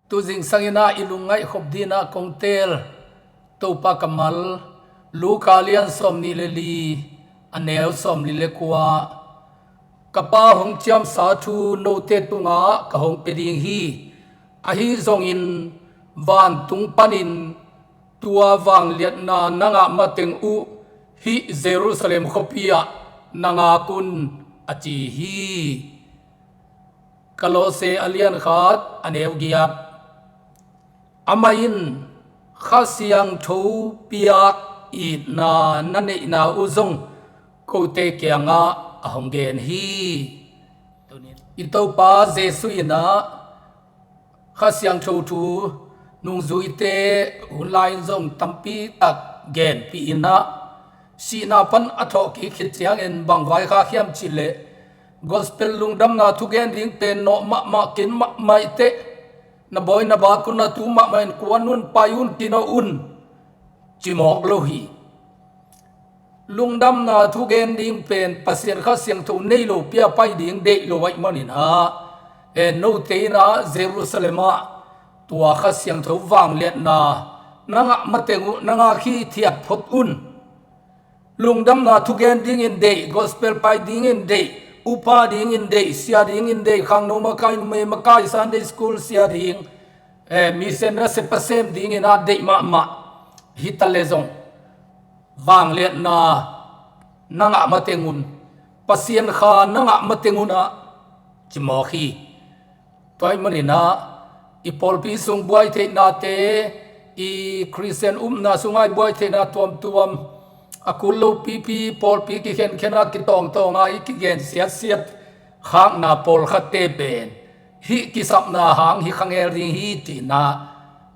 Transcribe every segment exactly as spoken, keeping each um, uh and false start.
Tu zingsang in ah i lungngaih khop dingin ah kong teel Topa kammal, Luka lian sawmnih le li, a neu sawmli le kua. Ka Pa hong ciamsa thu note tungah ka hong pia ding hi. Ahi zongin vantung panin tua vangliatna na ngah mateng uh hih Jerusalem khuapi ah na ngak un, a ci hi. Kolose a lian khat a neu giat. Amah in Kha Siangtho piak itna na neihna uh zong kote kiangah a hong gen hi. I Topa Jesuh in ah Kha Siangtho thu nungzuite hun lai-in zong tampi tak genpih in ah, sihna pan a thawhkik khit ciangin bang vaikhak hiam cih leh, gospel lungdamna thugen ding pen nawh mahmah, kin mahmah i teh, na bawi na bak un, na tu mahmah in kuan un, pai un, kinawh un, ci mawk lo hi. Lungdamna thugen ding pen Pasian Kha Siangtho nei lo pi-a pai ding deih lo ahih manin ah, e, note in ah Jerusalem ah tua Kha Siangtho vangliatna na ngah mateng uh na ngak hi, thiat phot un. Lungdamna thugen dingin deih, gospel pai dingin deih, upa dingin deih, sia dingin deih, khangno makai, numei makai, Sunday school sia ding, e, mission nasep a sem dingin ah deih mahmah hi ta leh zong, vangliatna na ngah mateng un, Pasian Kha na ngah mateng un ah ci mawk hi. Tua ahih manin ah i pawlpi sung buai theihnate, i Khristian upna sungah i buai theihna tuamtuam, a kul lo pipi pawlpi kikhenkhen a, kitawngtawng a, i kigen siatsiat khakna pawlkhatte pen hih kisapna hang hi kha ngel ding hi, ci-in ah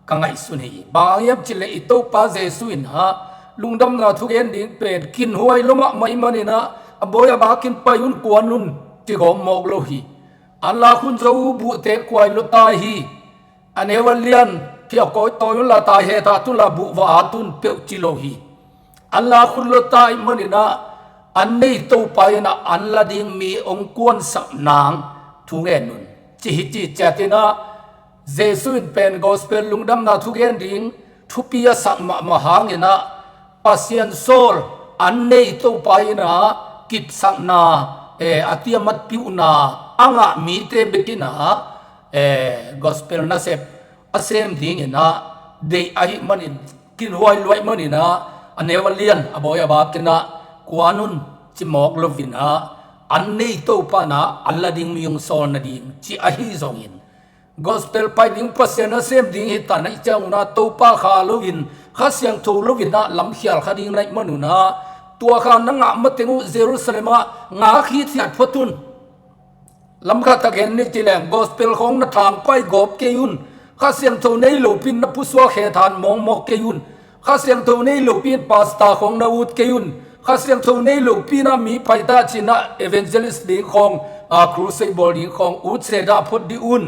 ka ngaihsun hi. Bang hang hiam cih leh i Topa Jesuh in ah lungdamna thugen ding pen kinhuai lo mahmah ahih manin ah, a bawi a bak in pai un, kuan un, ci gawp mawk lo hi. An lak hun zo uh buhte kuai lua ta hi. A neu a lian, pia kawitawi unla, tai het hat unla, buh va at un, peuh ci lo hi. An lak hun lua ta ahih manin ah, an nei Topa in ah an la ding mi hong kuansak nang thu ngen un, ci hi. Ci ciat in ah Jesuh in pen gospel lungdamna thugen ding thupi a sak mahmah hangin ah, Pasian sawl an nei Topa in ah kipsakna, eh, a tiamat piuhna a ngah mite bek in ah, eh, gospel nasep a sem dingin ah deih ahih manin, kinhuai lua ahih manin ah, a neu a lian, a bawi a bak in ah, kuan un, ci mawk lo in ah, an nei Topa in ah an la ding mi hong sawl nading ci ahi zongin, gospel pai ding, Pasian nasem ding hi ta na hih ciang un ah, Topa Kha lo in, Kha Siangtho lo in ah lamkhial kha ding na hih man un ah, tua Kha na ngah mateng uh Jerusalem ah ngak hi, thiat phot un. Lam khat a gen ni ci leng, gospel khawng na thangpai gawp kei un. Kha Siangtho nei lopi in na pusuak het hat mawkmawk kei un. Kha Siangtho nei lopi in pastor khawng na ut kei un. Kha Siangtho nei lopi in ah mi pai ta ci-in ah evangelist ding khawng, a, crusade bawl ding khawng ut se dah phot dih un.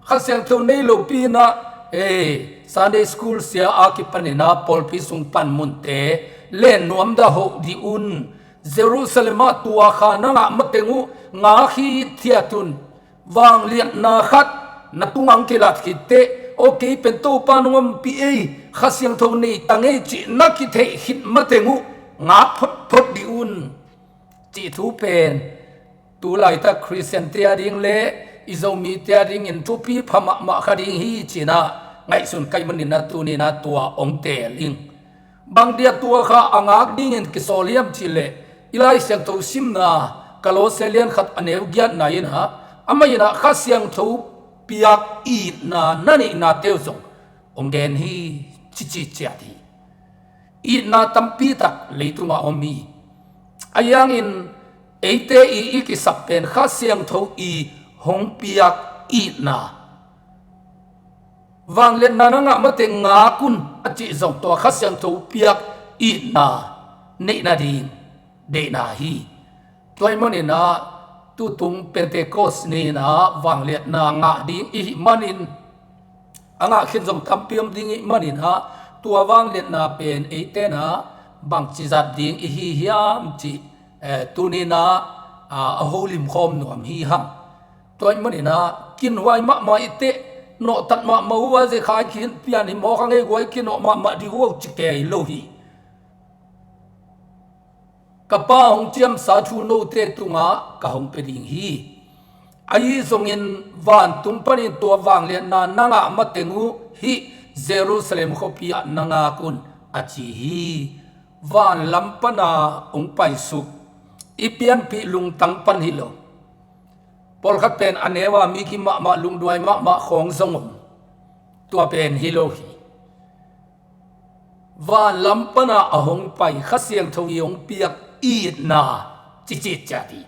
Kha Siangtho nei lopi in ah, eh, Sunday school sia a kipan in ah pawlpi sung panmunte len nuam dah hoh dih un. Jerusalem ah tua Kha na ngah mateng uh ngak hi, thiat un. Vangliatna khat na tungah hong kilat khit teh, aw, kei pen Topa nong ompih ei, Kha Siangtho nei ta ngei cih na kitheih khit mateng uh ngak photphot dih un, cih thu pen tu laitak Khristiante a ding le i Zomite a dingin thupi pha mahmah kha ding hi, ci-in ah ngaihsun ka hih manin ah tuni-in ah tua hong teel ing. Bang dia tua Kha a ngak dingin kisawl hiam cih leh, i Lai Siangtho simna Kolose lian khat a neu giatna in ah, amah in ah Kha Siangtho piak itna na neihnate uh zong hong gen hi, ci ci ciat hi. Itna tampi tak leitungah om hi. Ahi hangin eite i, i kisap pen Kha Siangtho i hong piak itna, vangliatna na ngah mateng ngak un a cih zong tua Kha Siangtho piak itna neih nading deihna hi. Tua ahih manin ah tutung Pentecost ni-in ah vangliatna ngah ding i hih manin, a ngah khin zong tampi om ding i hih manin ah, tua vangliatna pen eite in ah bangci zat ding i hi hiam cih, eh, tuni-in ah, ah, a holim khawm nuam hi hang. Tua ahih manin ah kinhuai mahmah i teh, nawhtat mahmah uh a, zekhai khin pian hi mawk a, ngeiguai kinawh mahmah dih uh a, ci kei lo hi. Ka Pa hong ciamsa thu note tungah ka hong pia ding hi. Ahi zongin vantung panin tua vangliatna na ngah mateng uh hih Jerusalem khuapi ah na ngak un, a ci hi. Vanlam pana hong paisuk i pianpih lungtang pan hi lo. Pawlkhat pen a neu a mi kim mahmah, lungduai mahmah khawng zong om. Tua pen hi lo hi. Vanlam pana a hong pai Kha Siangtho i hong piak itna cicit ciat hi.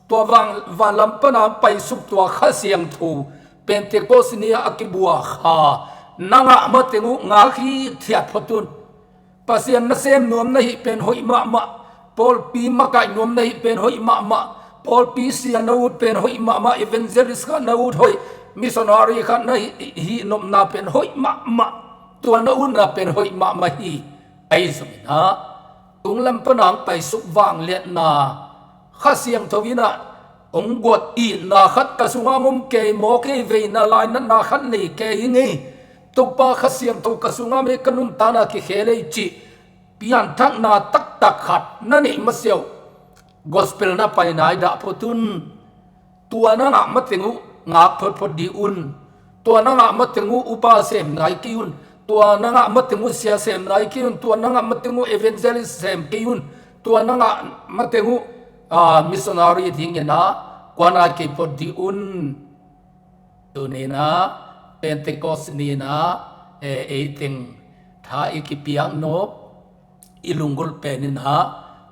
Tua van, vanlam pana paisuk tua Kha Siangtho Pentecost ni a kibua kha na ngah mateng uh ngak hithiat phot un. Pasian nasem nuam na hih pen hoih mahmah. Pawlpi makaih nuam na hih pen hoih mahmah. Pawlpi sia na ut pen hoih mahmah. Evangelist khat na ut hoih. Missionary khat na hih, hih nopna pen hoih mahmah. Tua na utna pen hoih mahmah hi. Ahi zongin ah, tunglam pana hong paisuk vangliatna Kha Siangtho in ah hong guat itna khat ka sungah om kei maw, kei veina lainatna khat nei kei hi ngei. Topa Kha Siangtho ka sungah om hi, ka nuntakna kikhel hi cih pianthakna taktak khat na neih masiah uh, gospel na pai nai dah phot un. Tua na ngah mateng uh ngak photphot dih un. Tua na ngah mateng uh upa sem nai kei un. Tua na ngah mateng uh sia sem nai kei un. Tua na ngah mateng uh evangelist sem kei un. Tua na ngah mateng uh, ah, missionary dingin ah kuan nai kei phot dih un. Tuni-in ah, Pentecost ni-in ah, eh, ei teng tha i kipiak nop, i lunggulh pen in ah,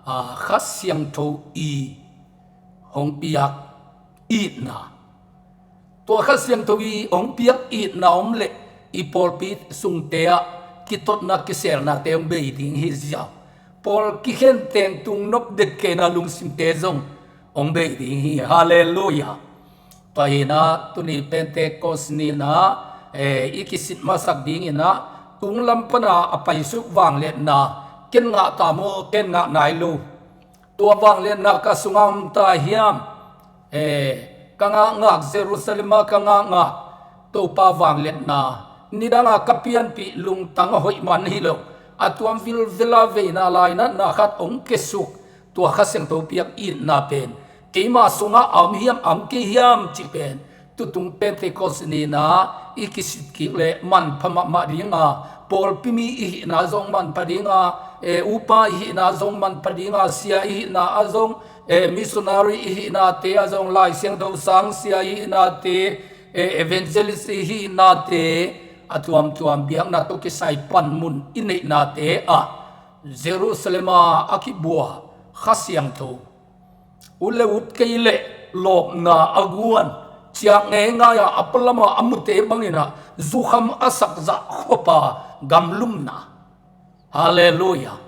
ah, Kha Siangtho i hong piak itna. Tua Kha Siangtho i hong piak itna om leh i pawlpi sungte ah kitotna kiselnate hong bei ding hi ziau. Pawl kikhen teng tung nop det kei-in ah lungsimte zong hong bei ding hi. Halleluiah. Tua hi-in ah tuni Pentecost ni-in ah, eh, i kisit masak dingin ah tunglam pana a paisuk vangliatna ken ngah ta maw, ken ngah nai lo. Tua vangliatna ka sungah om ta hiam? Eh, ka ngakngak, Jerusalem ah ka ngakngak Topa vangliatna, nidanga ka pianpih lungtang a hoih man hi lo. A tuam vilvela veina lainatna khat hong kisuk, tua Kha Siangtho piak itna pen keima sungah a om hiam, a om kei hiam cih pen tutung Pentecost ni-in ah i kisit kik leh manpha mahmah dinga, pawlpi mi i hihna zong manpha dinga, eh, upa i hihna zong manpha dinga, sia i hihna ah zong, eh, missionary i hihnate ah zong, Lai Siangtho sang sia i hihnate, eh, evangelist i hihnate, a tuamtuam biakna tawh kisai panmun i neihnate ah Jerusalem ah a kibua Kha Siangtho, ut le ut kei leh lawpna a guan, ciak ngeingai-a a pualama a mute bangin ah zukham a sakzah khuapa gamlumna. Halleluiah.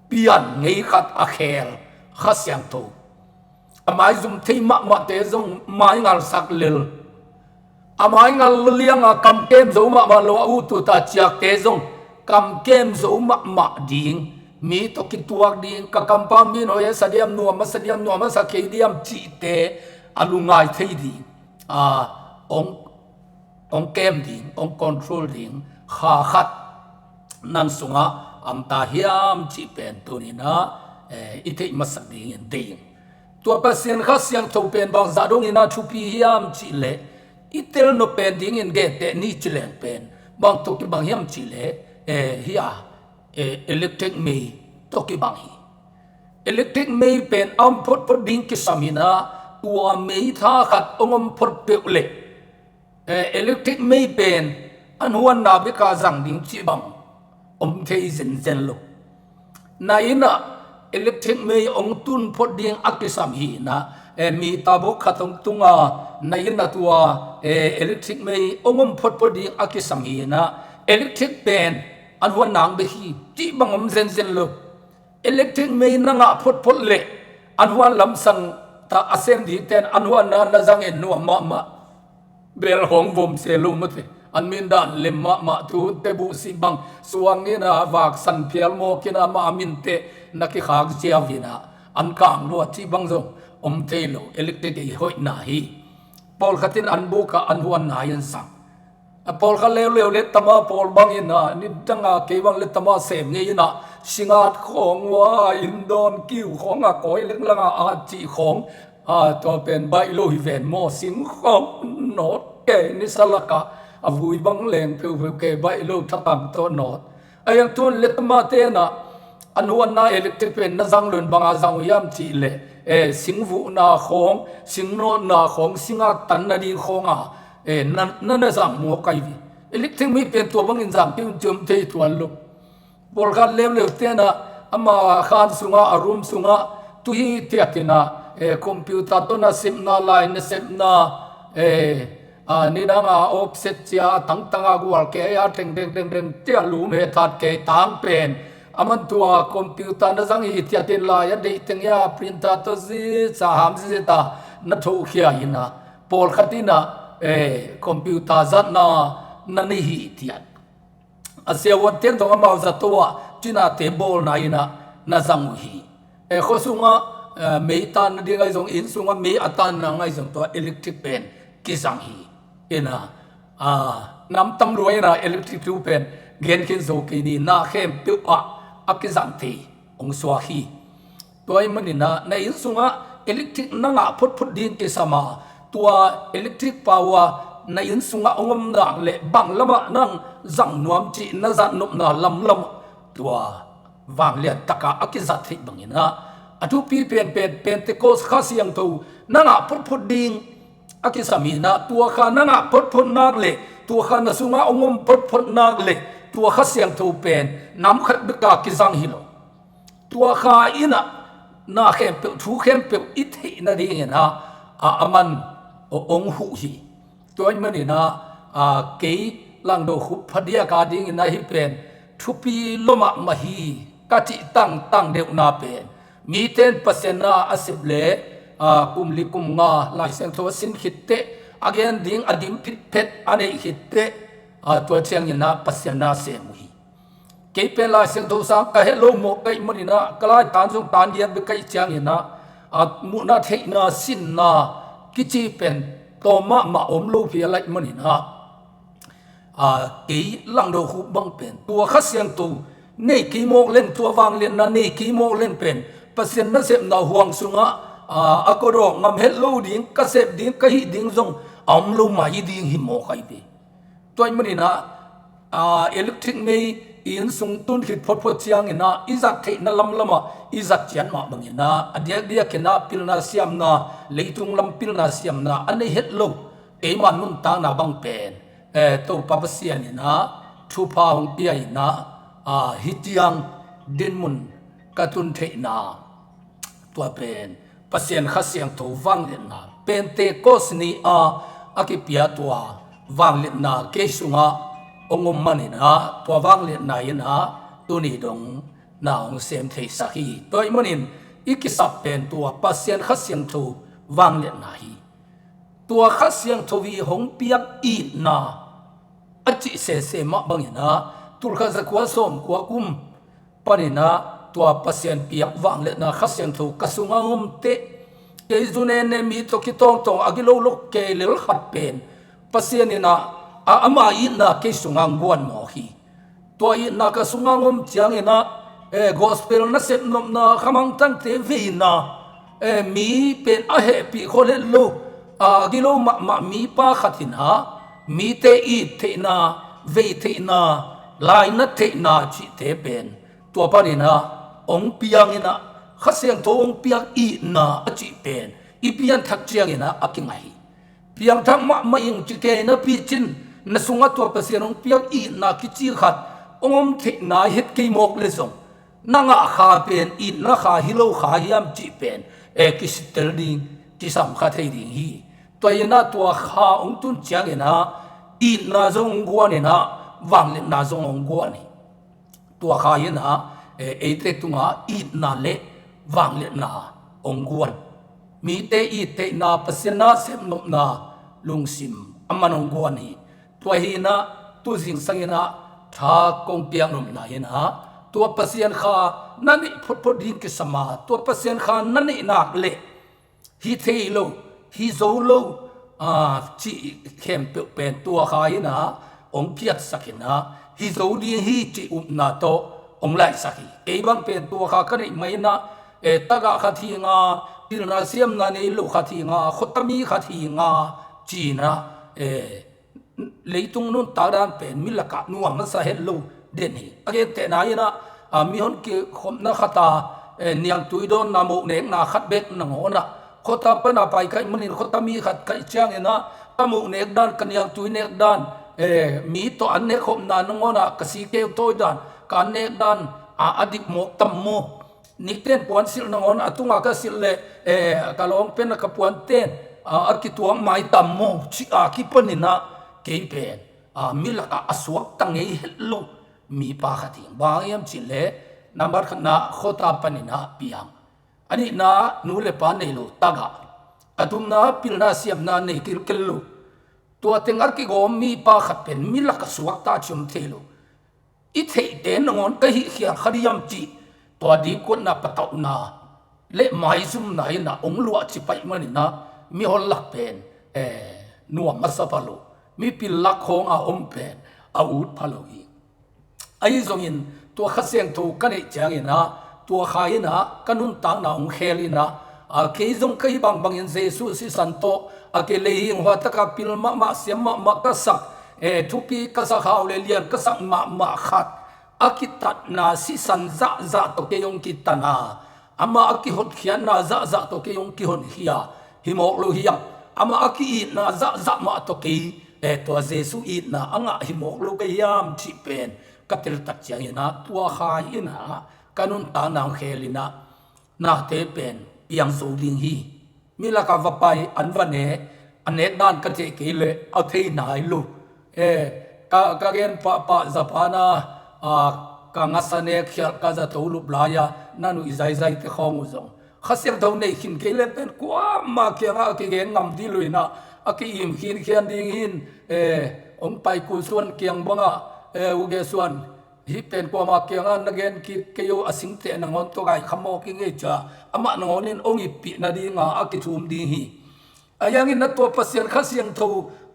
Pian ngei khat a khel Kha Siangtho. A maizum thei mahmahte zong maingalsak lel. A maingal lianga kamkem zo mahmah lo a, ut ut a ciakte zong kamkem zo mahmah ding, mi tawh kituak ding, ka kampau mi in hoih a sa diam, nuam a sa diam, nuam a sa kei diam cihte a lungngai thei ding, a, hong, hong kem ding, hong control ding kha khat nang sungah a om ta hiam cih pen tuni-in ah, eh, i theih masak dingin ding. Tua Pasian Kha Siangtho pen bangzah dongin ah thupi hiam cih leh, i tel nop pen dingin genteh ni ci leng pen bang tawh kibang hiam cih leh, eh, hih a, eh, electric mei tawh kibang hi. Electric mei pen a om photphot ding kisam hi-in ah, tua mei tha khat hong om phot peuh leh, eh, electric mei pen an huanna bek a zang ding cih bang om thei zenzen lo. Na inn ah electric mei hong tun phot ding a kisam hi-in ah, eh, meter box khat hong tung a, na inn ah tua, eh, electric mei hong om photphot ding a kisam hi-in ah, electric pen an huanna bek hi cih bang om zenzen lo. Electric mei na ngah photphot leh an huan lamsang ta a sem dingte in an huanna na zang in nuam mahmah. Bel hong vom se lo mate. An mindan lem mahmah, tu hunte buhsih bang suang in a vaksan phial mawk in a, amah a minteh na kikhak ziau in a, an kang lua cih bang zong om thei lo. Electric i hoihna hi. Pawlkhat in an buk ah an huanna hi an sang. A pawlkhat leuleu le tama pawl bangin ah, nidanga kei bang le tama sem ngei in ah, singat khawng ua, indawn kiu khawng a, kawi lenglang a, a cih khawng a, tua pen baih lo hi ven maw, sing khawng nawt kei, nisa lakah a vui bang leng pheupheu kei, baih lo thatang tawh nawt. A yang tun le tama tenah a nuanna electric pen na zang lun banga zang uh hiam cih leh, eh, singvuhna khawng, singnawtna khawng, singak tan nading khawng a, eh, na, na, na zang maw kai vi. Electric mi pen tua bangin zang kiun cium thei tuan lo. Pawlkhat leuleu tenah ama khan sungah, a room sungah tuhi tiatinah, eh, computer tawh nasepna, lai nasepna, eh, a, nidanga offset cia a tangtanga gual kei a, teng teng teng teng tia lum he that kei tang pen. A man tua computer na zang hi tiatin lai a deih teng ia printer tawh zit sa ham zit a na thohkhia inah, pawlkhat inah, eh, computer zatna na nei hi tiat. A siavuan ten zong amau zato ah cinate bawlna inah na zang uh hi. Eh, khua sungah, eh, mei tan nading ahi zong, inn sungah mei a tan nading ahi zong tua electric pen kizang hi. Inah, ah, nam tam lua inah electric tu pen gen khin zo kei ni, na khempeuh ah a kizang thei hong suak hi. Tua ahih maninah na inn sungah electric na ngah photphot ding kisam a, tua electric power na inn sungah hong om nak leh bang lamah nang zang nuam cih na zat nopna lamlam tua vanglian takah a kizat theih banginah, a thupi penpen Pentecost Kha Siangtho na ngah photphot ding a kisam inah, tua kha na ngah photphot nak leh, tua kha na sungah hong om photphot nak leh, tua Kha Siangtho pen nam khat beka kizang hi lo. Tua kha inah na khempeuh, thu khempeuh i theih nadinginah a, a man hong huh hi. Tua ahih maninah, a, kei Langdo Khup phadiak a dinginah hih pen thupi lua mahmah hi ka cih tangtang deuhna pen, miten Pasian na a sep leh, a, kum li kum nga Lai Siangtho a sin khitteh, a gen ding a dim phitphet a neih khitteh, a, tua cianginah Pasian na sem uh hi. Kei pen Lai Siangtho sang ka het lo mawk ka hih maninah, ka laitan zong tan giat bek ka hih cianginah, a, muhna theihna sinna kici pen tawm mahmah om lo phial ahih maninah, a, kei Langdo Khup bang pen tua Kha Siangtho nei kei mawk leng, tua vangliatna nei kei mawk leng pen Pasian nasepna huang sungah, a, a kodawk ngam het lo ding, ka sep ding, ka hih ding zong a om lo mai ding hi mawk ahi ve. Tua ahih maninah, a, electric mei i inn sung tun khit photphot cianginah i zat theihna lamlamah i zat ciat mah banginah, a diakdiakinah pilna siamna, leitung lam pilna siamna a nei het lo keima nuntakna bang pen, eh, Topa Pasian inah thupha hong pia inah, a, hih ciang dinmun ka tun theihna, tua pen Pasian Kha Siangtho vangliatna, Pentecost ni a a kipia tua vangliatna kei sungah hong om maninah, tua vangliatna inah tuni dong na hong sem theisak hi. Tua ahih manin i kisap pen tua Pasian Kha Siangtho vangliatna hi. Tua Kha Siangtho i hong piak itna a cih sese mah banginah, tulkhat zakua sawmkua kum paninah tua Pasian piak vangliatna Kha Siangtho ka sungah hong om teh, kei zu nene mi tawh kitawngtawng a gilo lo kei lel khat pen Pasian inah, a, ama itna kei sungah hong guan mawk hi. Tua itna ka sungah hong om cianginah, eh, gospel nasep nopna, khamangthangte veina, eh, mi pen a hehpih khol het lo, a gilo mahmah mipa khat inah mite it theihna, vei theihna, lainat theihna cihte pen tua paninah hong pianginah, Kha Siangtho hong piak itna a cih pen i pianthak cianginah a kingah hi. Piangthak mahmah ing ci kei napi cin, na sungah tua Pasian hong piak itna kici khat hong om theihna het kei mawk le zong, na ngah kha pen itna kha hi lo kha hiam cih pen, eh, kisitel ding, kisam kha thei ding hi. Tua inah tua kha hong tun cianginah itna zong hong guan inah, vangliatna zong hong guan hi. Tua kha inah, eh, eite tungah itna le vangliatna hong guan. Mite it theihna, Pasian na sem nopna lungsim a man hong guan hi. Tua hinah tu zingsang inah tha kong piak nopna inah, tua Pasian kha na neih photphot ding kisam a, tua Pasian kha na neih nak leh hi thei lo, hi zo lo, a, cih khempeuh pen tua kha inah hong phiatsak in ah, hi zo ding hi cih upna tawh hong laisak hi. Kei bang pen tua kha ka neih mah in ah, eh, tagah khat hi ing a, pilna siamna nei lo khat hi ing a, khuatami khat hi ing a, ci-in ah, eh, leitung nuntak dan pen mi lakah nuam masa het lo den hi. A gentehna in ah, a, mihon kikhopna khat a, eh, niangtui dawnna moh nekna khat bek nangawn ah, khuata pana pai ka hih manin khuatami khat ka hih ciangin ah, ka moh nek dan, ka niangtui nek dan, eh, mi tawh an nek khopna nangawn ah, ka sikeu tawi dan, ka an nek dan, a, a dik mawk tam maw? Nikten puan silh nangawn a tunga ka silh leh, eh, ka lawng pen a ka puanten, ah, a kituak mai tam maw? Cih a kipanin ah kei pen, ah, mi lakah a suakta ngei het lo mipa khat hi ing. Bang hiam cih leh, nambat khatna khuata panin ah piang. A nihna nu le pa nei lo tagah. A thumna pilna siamna nei kilkel lo. Tua teng a kigawm mipa khat pen mi lakah suakta ci om thei lo. I theihte nangawn ka hihkhial kha diam cih, tua dingkuatna patauhna le maizumna in ah hong luah ci paih manin ah, mihon lak pen, eh, nuam masa pha lo. Mipil lak khawng a om pen a ut pha lo hi. Ahi zongin tua Kha Siangtho ka neih ciangin ah, tua Kha in ah ka nuntakna hong khel in ah, a, kei zong ka hih bangbangin Jesuh sisan tawh a kilei hi ing, hua taka pil mahmah, siam mahmah ka sak, eh, thupi ka sak, hau le lian ka sak mahmah khat a kitatna sisan zahzah tawh kei hong kitat a, amah a kihotkhiatna zahzah tawh kei hong kihonkhia hi mawk lo hiam? Amah a ki-itna zahzah mah tawh kei, eh, tua Jesuh itna a ngah hi mawk lo ka hiam cih pen ka teltak ciangin ah, tua Kha in ah ka nuntakna hong khel in ah, nate pen piang zo ding hi. Mi lakah va pai, an va ne, a nek dan ka thei kei leh a thei nai lo. Eh, ka, ka gen pahpah Japan a, a, ka ngasa nek khialh ka zato lup lai-a na nuih zaizaite khawng uh zong, Kha Siangtho nei khin kei leh pen kuamah kiangah a kigen ngam dih lo in ah, a ki-im khinkhian ding hi in, eh, hong pai kul suan kiang bangah, eh, U Ge Suan, hih pen kuamah kiangah na gen kik kei uh, a singteh nangawn tua gai kha mawk ing ei, ci-a amah nangawn in hong ippih nadinga a kithum ding hi. Ahi hangin ah tua Pasian Kha Siangtho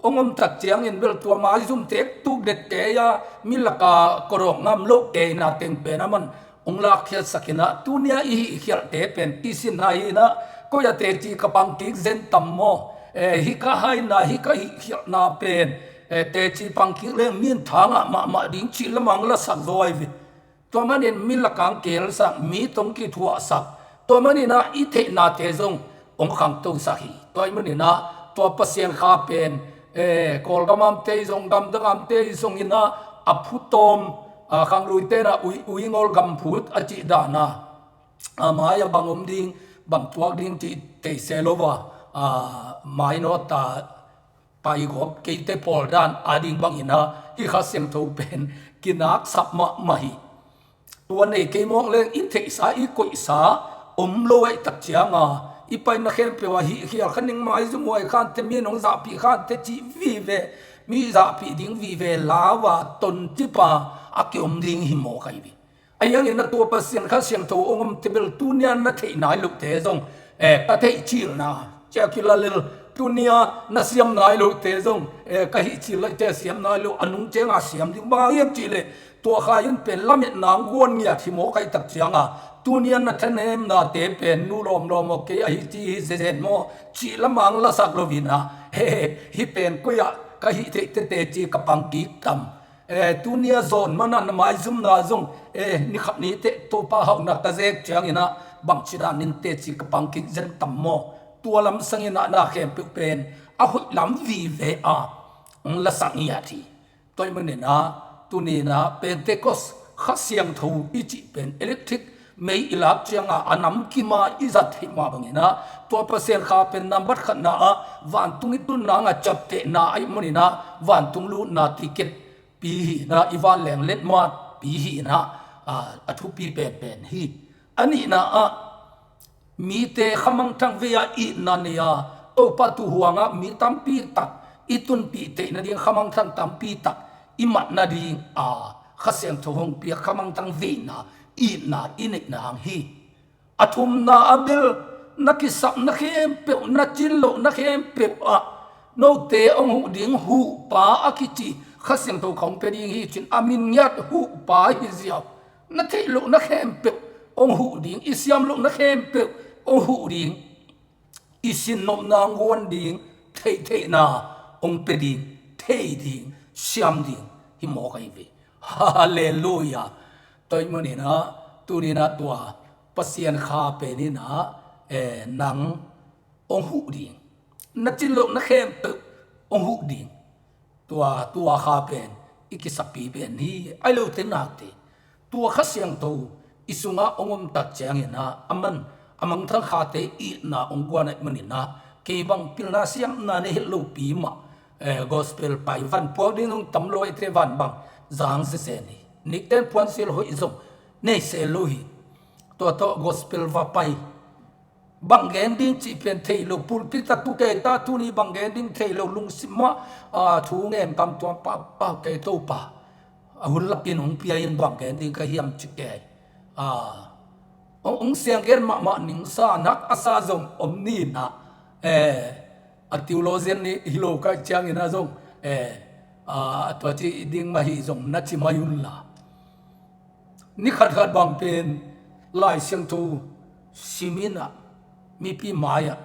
hong om tak ciangin bel tua maizumte tuk dette a, mi laka kawdawk ngam lohte in ah teng pen aman hong lakkhiatsak in ah, tuni-a i hihkhialhte pen kisin hai in ah, koi-ah teci ka pang kik zen tam maw? Eh, hih ka haina, hih ka hihkhialhna pen, eh, teci pang kik leng min tha ngah mahmah ding cih lamang lasak zaw ahi ve. Tua manin mi lakah hong kihelsak, mi tawh hong kithuahsak, tua manin ah i theihnate zong hong khangtosak hi. Tua ahih manin ah tua Pasian Kha pen, eh, Kawlgam amte hi zong, gamdang amte hi zongin ah, a phutawm, ah, khangluite in ah ui, uingawl gamphut a cih dan a, a mai-ah bang om ding, bang tuak ding cih thei se lo a, ah, mainawta paigawp keite pawl dan ading bangin ah hih Kha Siangtho pen kinaksap mahmah hi. Tua nei kei mawk leng i theihsa, i koihsa om lo ahih tak cianga, i paina khempeuh ah hihkhial kha ning, maizum huai khante, mi in hong zahpih khante cih vive, mi zahpih ding vive lau a, toncipa a kiom ding hi mawk ahi ve. Ahi hangin ah tua Pasian Kha Siangtho hong omte bel tuni-a na theih nai lohte zong, eh, ka theihcilna, ci-a kila lel, tuni-a na siam nai lohte zong, eh, ka hihcil lote siam nai lo, a nung cianga siam ding. Bang hang hiam cih leh tua Kha in pen lametna hong guan ngiat hi mawk ahih tak cianga, tuni-a na thanemnate pen nu lawmlawm aw, kei ahi ci hi zezen maw, cih lamang lasak lo in ah, he, he, hih pen koi-ah ka hih theih tete ci ka pang kik tam. Eh, tuni-a zawn mana na maizumna zong, eh, ni khat ni teh Topa hauhna ka zek ciangin ah bangci danin teci ka pang kik zen tam maw? Tua lam sangin ah na khempeuh pen a hoih lam vive a hong lasak ngiat hi. Tua ahih manin ah tuni-in ah Pentecost Kha Siangtho i cih pen electric mei i lak cianga a namkima i zat theih mah bangin ah, tua Pasian Kha pen nambat khatna ah vantung i tunna hanga ciaptehna ahih manin ah vantung lutna ticket pi hi in ah, i vanleng letmat pi hi in ah, a, a thupi penpen hi. A nihna ah, mite khamangthang vei-a itna nei-a, Topa tuuhuangah mi tampi tak i tunpih theih nading khamangthang tampi tak i mat nading a, Kha Siangtho hong piak khamangthang veina, itna i neihna hang hi. A thumna ah bel, na kisapna khempeuh, na cin lohna khempeuh ah note hong huh ding huhpa a kici Kha Siangtho kong pia ding hi cin a min ngiat huhpa hi ziau. Na theih loh na khempeuh hong huh ding, i siam loh na khempeuh hong huh ding. I sin nopna hong guan ding, theihtheihna hong pia ding, thei ding, siam ding hi mawk ahi ve. Halleluia. Tua ahih manin ah tuni-in ah tua Pasian Kha pen in ah, eh, nang hong huh ding. Na cin loh na khempeuh hong huh ding. Tua, tua Kha pen i kisapi pen hi, ahi lo te nakte. Tua Kha Siangtho i sungah hong om tak ciangin ah, a man, a mangthang khate itna hong guan ahih manin ah, kei bang pilna siamna nei het lopi mah, eh, gospel pai van puak ding hong tam lo ahih teh van bang zang sese ni. Nikten puansil hoih zong nei se lo hi. Tua tawh gospel va pai. Bang gen ding cih pen thei lo, pulpit ah tu kei ta, tuni bang gen ding thei lo, lungsim ah, a, thu ngen kam tuam pah, pah kei Topa. A hun lakin hong pia in bang gen ding ka hiam ci kei. A, hong, hong siang gen mahmah ning sa, nak a sa zong om ni in ah. Eh, a theologian ni hi lo ka hih ciangin ah zong, eh, a, tua ci ding mah hi zong na ci mai un la. Ni khatkhat bang pen Lai Siangtho sim in ah, mipi mai-ah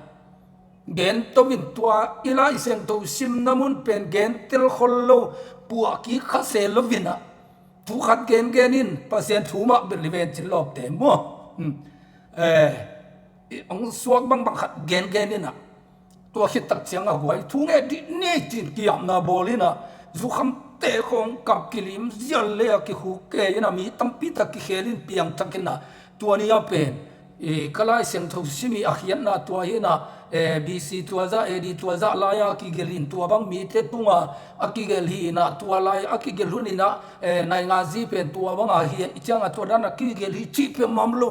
gen to in, tua i Lai Siangtho simna mun pen gen tel khol lo, puah kik kha se lo in ah, thu khat gengen in, Pasian thu mah bel hi ven cin lawpte maw. Hmm. Eh, i hong suak bangbang khat gengen in ah, tua khit tak ciang a guai thu nge dih ni cin kiamna bawl in ah, zukhamte khawng kap kilim zial le a kikhuk kei in ah, mi tampi tak kikhel in piangthak in ah, tua ni a pen, eh, ka Lai Siangtho sim i a khiatna tua hi in ah, eh, B C tua zah, A D tua zah lai a kigelh in tua bang mite tungah a kigelh hi in ah, tua lai a kigelh hun in ah, eh, naingazi pen tua bang a hi a, i ciang a tua dan a kigelh hi cih pen om lo.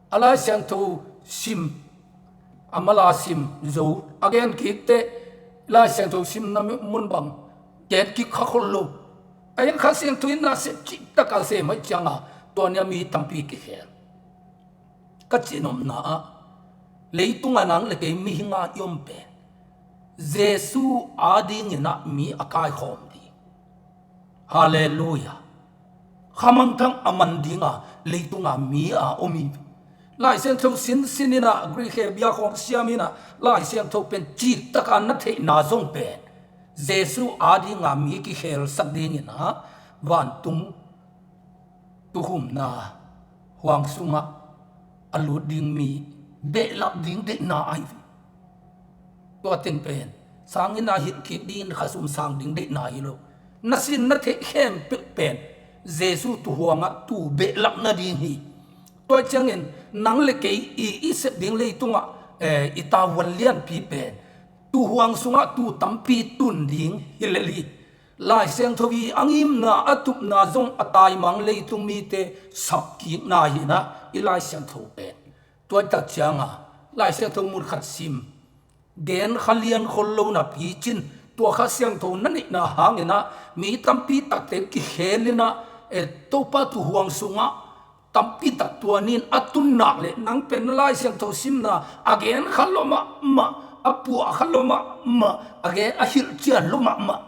A Lai Siangtho sim, a mala sim zo, a gen kik teh, Lai Siangtho simna mun bang gen kik kha khol lo. A gen Kha Siangtho in na sem cih tak a sem ahih ciang a, tua ni a mi tampi kikhel. Ka cihnopna ah, leitung a nang le kei mihing a i om pen Jesu ading in ah mi a kaikhawm ding. Halleluia. Kha mangthang a man ding a leitung a mi a om hi. Lai Siangtho sinsin in ah, Greek he bia khawng siam in ah, Lai Siangtho pen cih tak a na theihna zong pen Jesu ading a mi kikhelsak ding in ah, vantung tukhumna huang sungah a lut ding mi behlap ding deihna ahi ve. Tua teng pen sang in a hilh kik ding in khasum sang ding deihna hi lo. Na sin na theih khempeuh pen Jesu tuuhuang ah tuu behlap nading hi. Tua ciangin nang le kei i, i sep ding leitungah, eh, i tavuan lianpi pen tuuhuang sungah tuu tampi tun ding hi lel hi. Lai Siangtho i a ngimna, a tupna zong a taimang leitung mite sapkikna hi in ah, i Lai Siangtho pen. Tua tak ciang a, Lai Siangtho mun khat sim, gen kha lian khol lo napi cin, tua Kha Siangtho na neihna hangin ah, mi tampi takte kikhel in ah, eh, Topa tuuhuang sungah tampi tak tua ni in a tun nak leh, nang pen na Lai Siangtho simna a gen kha lo mahmah, a puah kha lo mahmah, a gen a hilhcian lo mahmah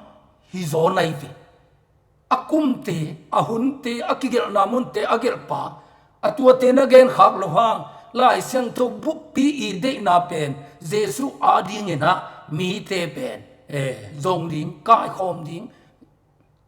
hi zaw nai ve. A kumte, a hunte, a kigelhna munte a gelhpa, a tuate na genkhak loh hang, Lai Siangtho bukpi i deihna pen Jesu ading in ah mite pen, eh, zong ding, kaikhawm ding,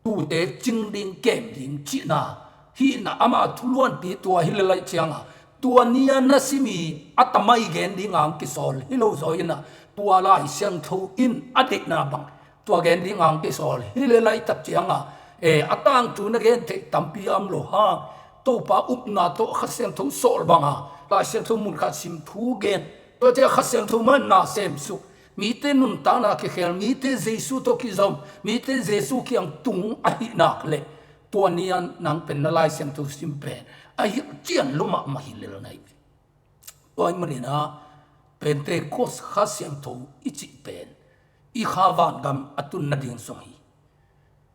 tuute cing ding, kem ding cihna hi in ah, ama thuluanpi tua hi lel ahih ciang a, tua ni a na sim i a tamai gen ding a hong kisawl hi lo zaw in ah, tua Lai Siangtho in a deihna bang tua gen ding a hong kisawl hi lel ahih tak ciang a, eh, a tangthu na gen theih tampi a om loh hang, Topa upna tawh Kha Siangtho sawl bang a, Lai Siangtho mun khat sim, thu gen, tuate a Kha Siangtho mah in na semsuk, mite nuntakna kikhel, mite Jesu tawh kizom, mite Jesu kiang tung ahih nak leh, tua ni a nang pen na Lai Siangtho sim pen a hilhcian lo mahmah hi lel nai ve. Tua ahih manin ah, Pentecost Kha Siangtho i cih pen i kha vangam a tun nading zong hi.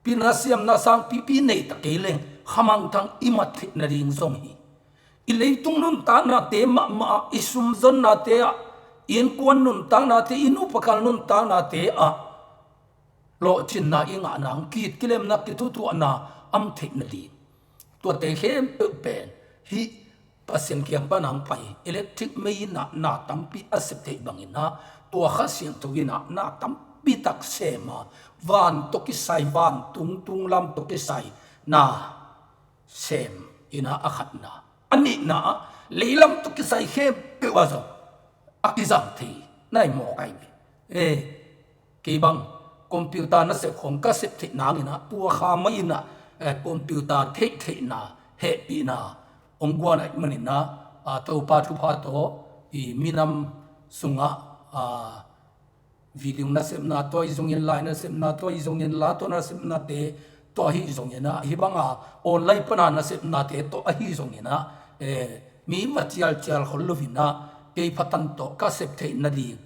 Pilna siamna sangpipi nei ta kei leng, kha mangthang i mat theih nading zong hi. I leitung nuntaknate mahmah ah, i sumzonnate ah, i innkuan nuntaknate, i nu pakal nuntaknate ah, lawhcinna i ngahna, hong ki-it kilemna, kithutuahna om theih nading. Tuate khempeuh pen hih Pasian kiang pan hong pai electric mei in ah na tampi a sep theih bangin ah, tua Kha Siangtho in ah na tampi tak sem a, van tawh kisai, vantung tung lam tawh kisai na sem in ah a khatna. A nihna ah, leilam tawh kisai khempeuh ah zong a kizang thei na hi mawk ahi ve. Eh, kei bang computer nasep khawng ka sep theih nangin ah, tua kha mah in ah, eh, computer theihtheihna, hehpihna hong guan ahih manin ah, ah, Topa thupha tawh i minam sungah, ah, video nasepna tawh ahi zongin, lai nasepna tawh ahi zongin, la tawh nasepnate tawh ahi zongin ah, hih banga online pana nasepnate tawh ahi zongin ah, eh, mi va cialcial khol loin ah, kei phatan tawh ka sep theih nading,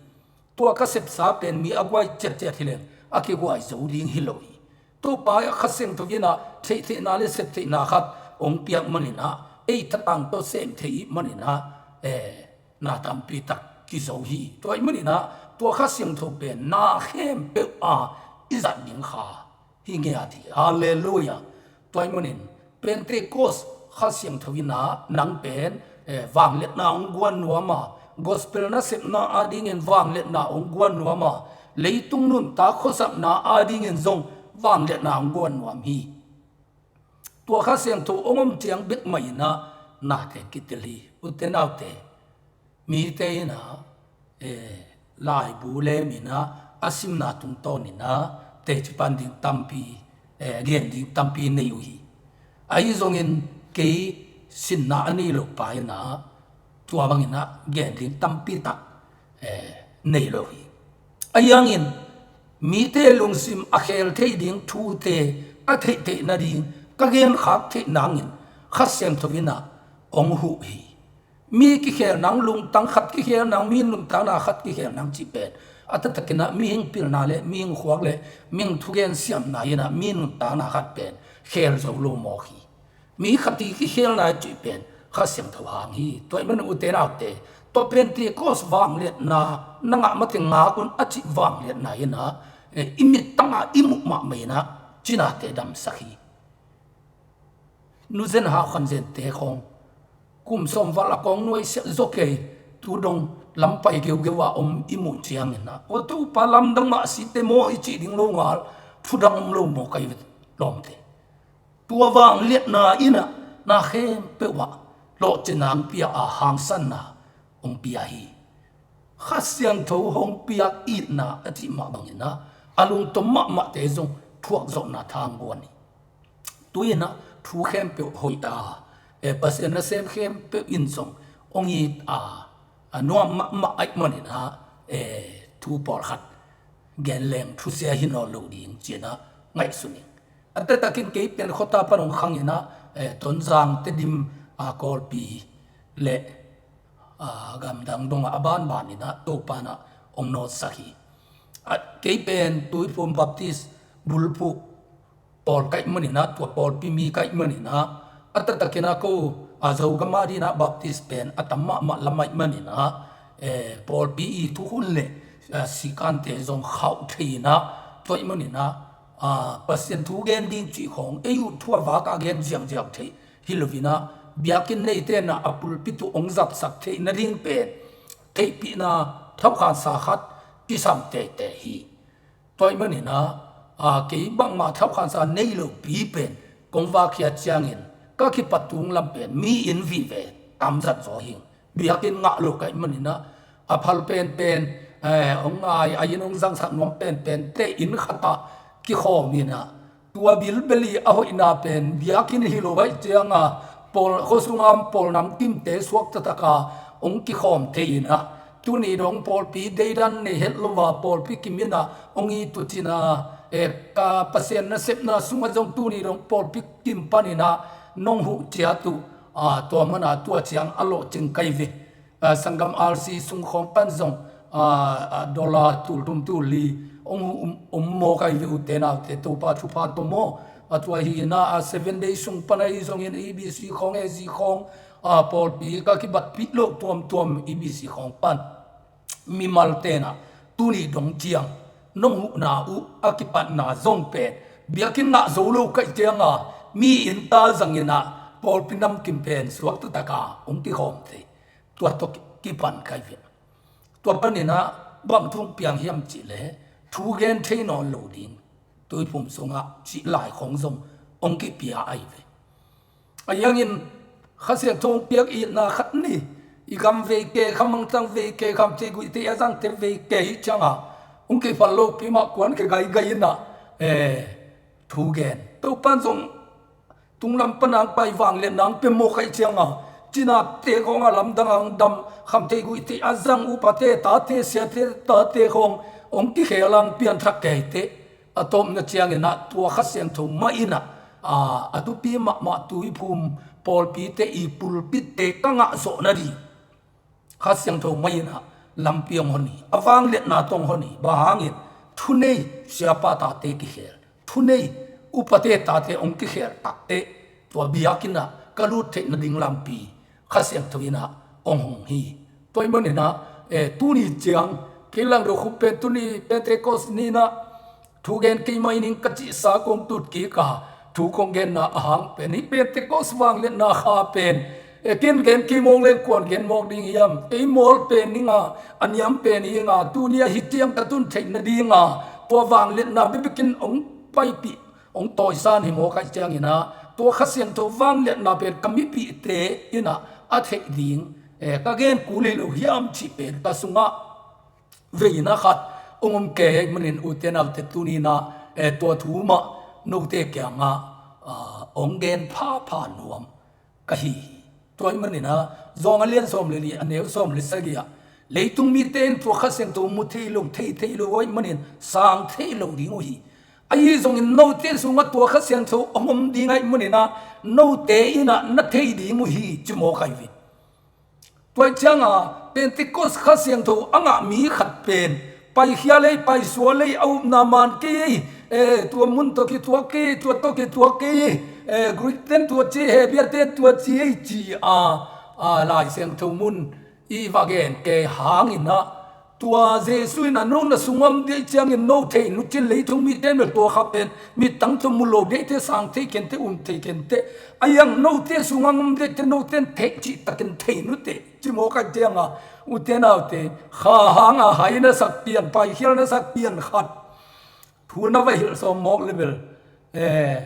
tua ka sepsa pen mi a guai ciatciat hileng a kiguai zo ding hi lo hi. Topa Kha Siangtho in ah theihtheihna le septheihna khat hong piak manin ah, ei thatang tawh sem thei manin ah, eh, na tampi tak kizo hi. Tua ahih manin ah, tua Kha Siangtho pen na khempeuh a i zat ding kha hi ngiat hi. Halleluiah. Tua ahih manin Pentecost Kha Siangtho in ah nang pen, eh, vangliatna hong guan nuam a, gospel nasepna adingin vangliatna hong guan nuam a, leitung nuntak khuasakna adingin zong vangliatna hong guan nuam hi. Tua Kha Siangtho hong om ciang bek mah in ah nate kitel hi. Ute naute, mite in ah, eh, laibu lem in ah, a simna tungtawn in ah teci pan ding tampi, eh, gen ding tampi nei uh hi. Ahi zongin kei sinna a nei lo pa in ah, tua bangin ah gen ding tampi tak, eh, nei lo hi. Ahi hangin mite lungsim a khel thei ding thute ka theihtheih nading ka genkhak theih nangin Kha Siangtho in ah hong huh hi. Mi kikhel nang lungtang, khat kikhel nang, mi nuntakna khat kikhel nang cih pen a taktakin ah mihing pilna le mihing khuak le mihing thugen siamna in ah mi nuntakna khat pen khel zo lo mawk hi. Mi khat i kikhelna cih pen Kha Siangtho hang hi. Tua ahih manin ute naute, tua Pentecost vangliatna na ngah mateng ngak un a cih vangliatna in ah, eh, i mittang ah i muh mahmah in ah cinate damsak hi. Nu Zen Hau Khan Zente khawng kum sawm val a kawng nuaisiah zaw kei, tu dong lam pai geugeu a om i muh ciangin ah, aw Topa, lamdang mah site maw i cih ding lo ngal, thudang om lo maw kai ve lawmte. Tua vangliatna in ah na khempeuh ah lawhcinna hong pia a, hangsanna hong pia hi. Kha Siangtho hong piak itna a cih mah bangin ah a lungtom mahmahte zong thuakzawhna tha hong guan hi. Tu in ah thu khempeuh hoih a, eh, Pasian nasem khempeuh in zong hong it a, a nuam mahmah ahih manin ah, eh, thu pawlkhat gen leng thusia hi nawn lo ding ci-in ah ngaihsun ing. A taktakin kei pen khuata pan hong khang in ah, eh, Tonzang, Tedim, a, Kawlpi le, a, gamdang dongah a banban in ah Topa in ah hong nawtsak hi. A, kei pen Tuiphum Baptist bulphuh pawl ka hih manin ah, tua pawlpi mi ka hih manin ah, a taktakin ah ko, a, Zogam adingin ah Baptist pen a tam mahmah lam ahih manin ah, eh, pawlpi i thukhun le, eh, sikante zong khauh thei in ah, tua ahih manin ah, ah, Pasian thu gen ding cih khawng ei uh thu a vak a gen ziangziang thei hi lo in ah, biakinn neite in ah a pulpit uh hong zatsak theih nading pen theihpihna thaukhansa khat kisam teitei hi. Tua ahih manin ah, a, kei bangmah thaukhansa nei lopi pen kong vak khia ciangin ka kipat tung lam pen mi inn vive tam zat zaw hi ing. Biakinn ngah lo ka hih manin ah, a phal penpen, eh, hong ngai, a inn hong zangsak nuam penpente inn khatah kikhawm in ah, tua bilbeli a hoihna pen biakinn hi lo ahih ciangin, pawl, khuasunga pawl namkimte suak taktak a hong kikhawm thei in ah, tuni dong pawlpi deidan nei het lo a, pawlpi kim in ah hong it uh cin a, eh, ka Pasian nasepna sungah zong tuni dong pawlpi kim panin ah nong huh ciat uh, a, tua man a tua ciang a lawhcing kai ve. A, sanggam R C sung khawng pan zong, a, a, dollar tul thum tul li hong huh, um, um maw kai ve ute naute, Topa thupha tawh maw. A, tua hi in ah, a, seven day sung pan ahi zongin E B C khawng, A Z khawng, a, pawlpi ka kibatpih loh tuamtuam E B C khawng pan mimalte in ah tuni dong ciang nong huhna uh a kipatna zong pen biakinn ngah zo lo ka hih cianga mi innta zangin ah pawlpi namkim pen suakta taka hong kikhawm thei. Tua tawh kipan ka hi ve. Tua panin ah bang thu hong piang hiam cih leh thu gen thei nawn lo ding, tuiphum sungah cih lai khong zong hong kipia ahi ve. Ahi hangin Kha Siangtho hong piak itna khat ni, i gam vei kei kha, mangthang vei kei kha, theiguihte a zangte vei kei hi cianga hong kiphal lopi mah kuan khe gaigai in ah, eh, thu gen. Topan zong tunglam pan hong pai, vangliatna hong pia mawk ahih cianga cinate khawng a lamdang hong dam, khamtheiguihte a zang, upate tate, siate tate khawng hong kikhel a hong pianthak kei teh. A tawpna ciangin ah tua Kha Siangtho mah in ah, a, a thupi mahmah tuiphum pawlpite i pulpitte ka ngah zawh nading Kha Siangtho mah in ah lampi hong hon hi. A vangliatna tawh hong hon hi. Bang hangin thunei siapa tate kikhel, thunei upate tate hong kikhel takteh tua biakinn ah ka lut theih nading lampi Kha Siangtho in ah hong hong hi. Tua ahih manin ah, eh, tuni ciang kei langdo khup pen tuni Pentecost ni-in ah thu gen kei mah ning ka cihsa kong tut kik a, thu kong genna ahang pen hih Pentecost vangliatna kha pen, eh, ken gen kei mawk leng kuan gen mawk ding hiam? Kei mawl pen hi ing a, a niam pen hi ing a, tuni a hih ciang ka tun theih nading a tua vangliatna bekbekin hong paipih, hong tawisan hi mawk ahih ciangin ah tua Kha Siangtho vangliatna pen ka mipihte in ah a theih ding, eh, ka gen kul hi lo hiam cih pen ka sungah veina khat hong om kei ahih manin, ute naute, tuni-in ah, eh, tua thu mah note kiangah, ah, hong gen phapha nuam ka hi hi. Tua ahih manin ah Zawng a lian sawm le li, a neu sawm le sagih ah, leitung mite in tua Kha Siangtho mu thei lo, thei thei lo ahih manin sang thei lo ding uh hi. Ahi zongin note sungah tua Kha Siangtho hong om ding ahih manin ah note in ah na thei ding uh hi, ci mawk ahi ve. Tua ahih cianga Pentecost Kha Siangtho a ngah mi khat pen paikhia lei, paisual lei, a upna man kei ei, eh, tua mun tawh kituak kei, tua tawh kituak kei ei, eh, Greek ten tua ci, Hebrew ten tua ci ei, ci a, a, Lai Siangtho mun i va gen kei hangin ah, tua Jesu in ah no na sungah om ding ciangin no thei nu cin, leitung mite in bel tua kha pen mittang tawh mu lo ding teh, sang thei kei teh, um thei kei teh. Ahi hang note sungah om ding teh, note in thei cih takin thei nu teh, ci mawk ahih cianga, ute naute, kha hanga hai na sak pian, paikhial na sak pian khat thu na va hilh sawm mawk le bel, eh,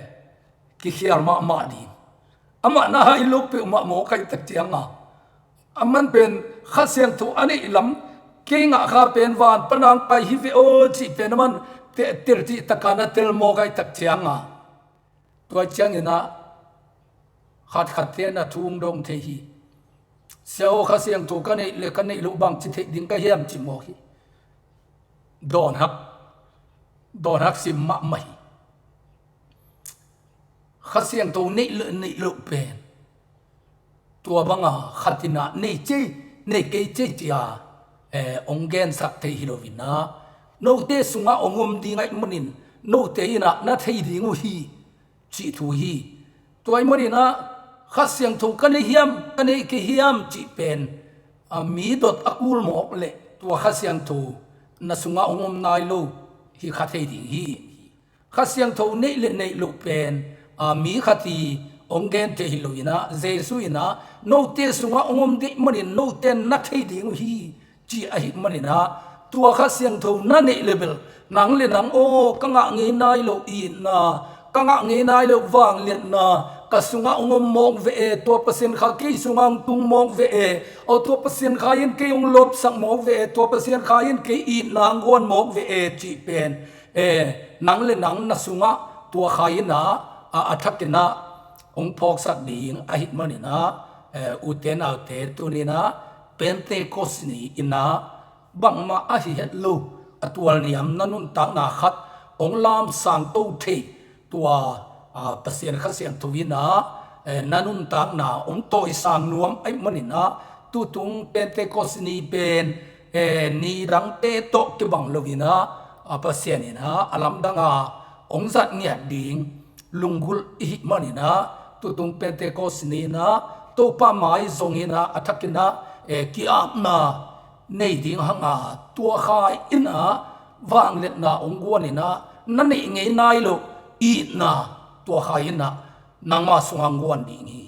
kikhial mahmah ding. Amah na hai lo peuhmah mawk ahih tak cianga, aman pen Kha Siangtho a neih lam, kei ngah kha pen van pan hong pai hi ve aw cih pen aman te-, tel cih taka na tel mawk ahih tak cianga, tua ciangin ah khatkhatte in ah thu hong dong thei hi. Sia aw, Kha Siangtho ka neih le ka neih loh bang ci theih ding ka hiam, ci mawk hi. Dawnhak, dawnhak sim mahmah hi. Kha Siangtho neih le neih loh pen tua banga khat in ah nei cei, nei kei cei ci a, eh, hong gensak thei hi lo in ah, note sungah hong om ding ahih manin note in ah na thei ding uh hi, cih thu hi. Tua ahih manin ah Kha Siangtho ka nei hiam, ka nei kei hiam cih pen, a, mi dot a kul mawk leh tua Kha Siangtho na sungah hong om nai lo hi kha thei ding hi. Kha Siangtho neih le neih loh pen, a, mi khat in hong gen thei hi lo in ah, Jesu in ah note sungah hong om ding ahih manin note in na thei ding uh hi, ci ahih manin ah, tua Kha Siangtho na neih le bel, nang le nang aw, ka ngah ngei nai loh itna, ka ngah ngei nai loh vangliatna ka sungah hong om mawk ve e, tua Pasian Kha kei sungah hong tung mawk ve e, aw, tua Pasian Kha in kei hong lawpsak mawk ve e, tua Pasian Kha in kei itna hong guan mawk ve e, cih pen, eh, nang le nang na sungah tua Kha in ah, a, a thakin ah hong phawksak ding ahih manin ah, eh, ute naute, tuni-in ah Pentecost ni-in ah bangmah ahi het lo, a tualniam na nuntakna khat hong lamsang to thei, tua, a, Pasian Kha Siangtho in ah, eh, na nuntakna hong tawisang nuam ahih manin ah, tutung Pentecost ni pen, eh, ni dangte tawh kibang lo in ah, a, Pasian in ah a lamdang a hong zat ngiat ding lunggulh i hih manin ah, tutung Pentecost ni-in ah Topa mai zongin ah a thakin ah, eh, ki-apna nei ding hang a, tua Kha in ah vangliatna hong guan in ah, na neih ngei nai loh itna, tua kha in ah nangmah sungah hong guan ding hi.